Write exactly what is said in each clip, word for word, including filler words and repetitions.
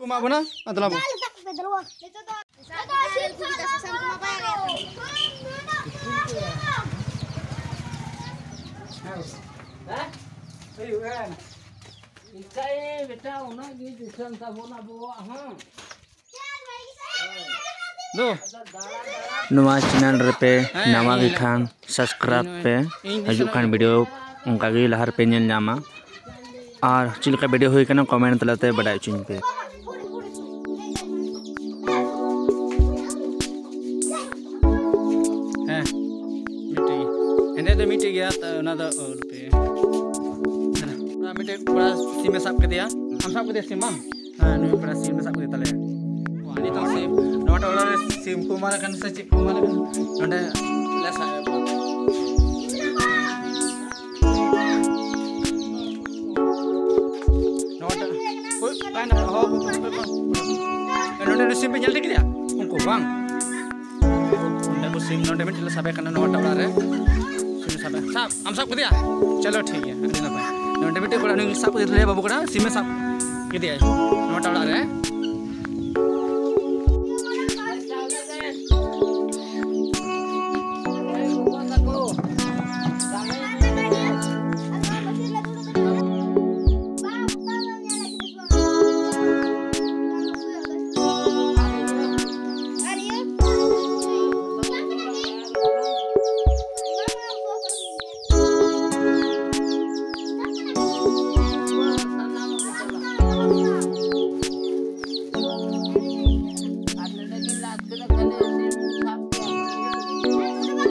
ᱮᱢᱟ ᱵᱚᱱᱟ, ᱟᱫᱚ ᱞᱟᱵᱚ᱾ ᱫᱩ᱾ ᱱᱚᱣᱟ ᱪᱮᱱᱮᱞ ᱨᱮᱯᱮ ᱱᱟᱣᱟ ᱜᱮ ᱠᱷᱟᱱ subscribe ᱯᱮ, ᱦᱤᱡᱩᱜ ᱠᱟᱱ ᱵᱷᱤᱰᱤᱭᱳ ᱚᱱᱠᱟ ᱜᱮ ᱞᱟᱦᱟ ᱨᱮᱯᱮ ᱧᱮᱞ ᱧᱟᱢᱟ᱾ ᱟᱨ ᱪᱮᱫ ᱞᱮᱠᱟ ᱵᱷᱤᱰᱤᱭᱳ ᱦᱩᱭ ᱠᱟᱱᱟ, ᱠᱚᱢᱮᱱᱴ ᱛᱟᱞᱟᱛᱮ ᱵᱟᱰᱟᱭ ᱦᱚᱪᱚᱧ ᱯᱮ᱾ ᱦᱮᱸ, ᱢᱤᱫᱴᱮᱡ ᱜᱮ᱾ ᱦᱮᱸᱫᱮ ᱫᱚ ᱢᱤᱫᱴᱮᱡ ᱜᱮᱭᱟ, ᱛᱚ ᱚᱱᱟ ᱫᱚ ᱚᱞ ᱯᱮ᱾ ᱚᱱᱟ ᱢᱤᱫᱴᱮᱡ ᱠᱚᱲᱟ ᱥᱤᱢᱮ ᱥᱟᱵ ᱠᱮᱫᱮᱭᱟ᱾ ᱟᱢ ᱥᱟᱵ ᱠᱮᱫᱮᱭᱟ ᱥᱤᱢ ᱵᱟᱝ? ᱦᱮᱸ, ᱱᱩᱭ ᱠᱚᱲᱟ ᱥᱤᱢ ᱥᱟᱵ ᱠᱮᱫᱮ ᱛᱟᱞᱮᱭᱟ᱾ ᱱᱤᱛᱚᱝ ᱥᱤᱢ, ᱱᱚᱣᱟᱴᱟᱜ ᱚᱲᱟᱜ ᱨᱮ ᱥᱤᱢ ᱠᱚ ᱮᱢᱟᱞᱮ ᱠᱟᱱᱟ ᱥᱮ ᱪᱮᱫ ᱠᱚ ᱮᱢᱟᱞᱮ ᱠᱟᱱᱟ? ᱱᱚᱰᱮ ᱞᱮ ᱥᱟᱵ ᱮᱫ ᱠᱚᱣᱟ᱾ ᱱᱚᱣᱟᱴᱟᱜ, ᱦᱳᱭ, ᱛᱟᱭᱱᱟ, ᱦᱚᱸ, ᱱᱚᱰᱮ ᱥᱤᱢ ᱯᱮ ᱧᱮᱞ ᱴᱷᱤᱠ ᱠᱮᱫᱮᱭᱟ? ᱩᱱᱠᱩ ᱵᱟᱝ? ᱚᱸᱰᱮ ᱠᱚ ᱥᱤᱢ, ᱱᱚᱰᱮ ᱢᱤᱫᱴᱮᱱ ᱞᱮ ᱥᱟᱵᱮ ᱠᱟᱱᱟ, ᱱᱚᱣᱟᱴᱟᱜ ᱚᱲᱟᱜ ᱨᱮ᱾ ᱥᱤᱢ ᱥᱟᱵᱮ, ᱥᱟᱵ, ᱟᱢ ᱥᱟᱵ ᱠᱮᱫᱮᱭᱟ? ᱪᱚᱞᱚ, ᱴᱷᱤᱠ ᱜᱮᱭᱟ, ᱟᱹᱰᱤ ᱱᱟᱯᱟᱭ᱾ ᱱᱚᱰᱮ ᱢᱤᱫᱴᱮᱱ ᱠᱚᱲᱟ, ᱩᱱᱤ ᱥᱟᱵ ᱠᱮᱫᱮ ᱛᱟᱞᱮᱭᱟ ᱵᱟᱹᱵᱩ ᱠᱟᱱᱟ, ᱥᱤᱢᱮ ᱥᱟᱵ ᱠᱮᱫᱮᱭᱟᱭ ᱱᱚᱣᱟᱴᱟᱜ ᱚᱲᱟᱜ ᱨᱮ᱾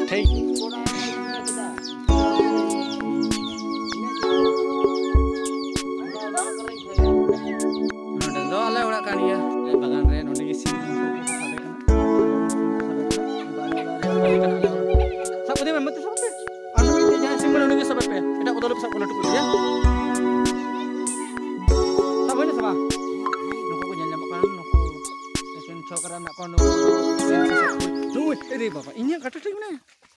ᱴᱷᱤᱠ᱾ ᱱᱚᱰᱮ ᱫᱚ ᱟᱞᱮ ᱚᱲᱟᱜ ᱠᱟᱱ ᱜᱮᱭᱟ, ᱟᱞᱮ ᱵᱟᱜᱟᱱ ᱨᱮ᱾ ᱱᱚᱰᱮ ᱜᱮ ᱥᱤᱢ ᱠᱚ ᱥᱟᱵᱮ ᱠᱟᱱᱟ᱾ ᱥᱟᱵ ᱠᱟᱛᱮ ᱢᱮ, ᱢᱟᱛᱮ ᱥᱟᱵ ᱯᱮ᱾ ᱟᱨ ᱱᱩᱭ ᱢᱤᱫᱴᱮᱡ ᱡᱟᱦᱟᱸᱭ ᱥᱤᱢ ᱠᱟᱱᱟ, ᱩᱱᱤ ᱜᱮ ᱥᱟᱵᱮ ᱯᱮ᱾ ᱮᱴᱟᱜ ᱠᱚᱫᱚ ᱟᱞᱚ ᱯᱮ ᱥᱟᱵ ᱠᱚᱣᱟ, ᱞᱟᱹᱴᱩ ᱠᱚ ᱤᱫᱤᱭᱟ᱾ ᱥᱟᱵ ᱦᱩᱭᱱᱟ ᱥᱮ ᱵᱟᱝ? ᱱᱩᱠᱩ ᱠᱚ ᱧᱮᱞ ᱧᱟᱢᱚᱜ ᱠᱟᱱᱟ, ᱱᱩᱠᱩ ᱮᱠᱮᱱ ᱪᱷᱚᱠᱨᱟ ᱢᱮᱱᱟᱜ ᱠᱚᱣᱟ, ᱱᱩᱠᱩ ᱥᱤᱢ ᱥᱟᱵ ᱠᱚ᱾ ᱱᱩᱭ, ᱮ ᱨᱮ ᱵᱟᱵᱟ, ᱤᱧᱟᱹᱜ ᱠᱟᱴᱟ ᱴᱷᱤᱠ ᱢᱮᱱᱟᱭᱟ᱾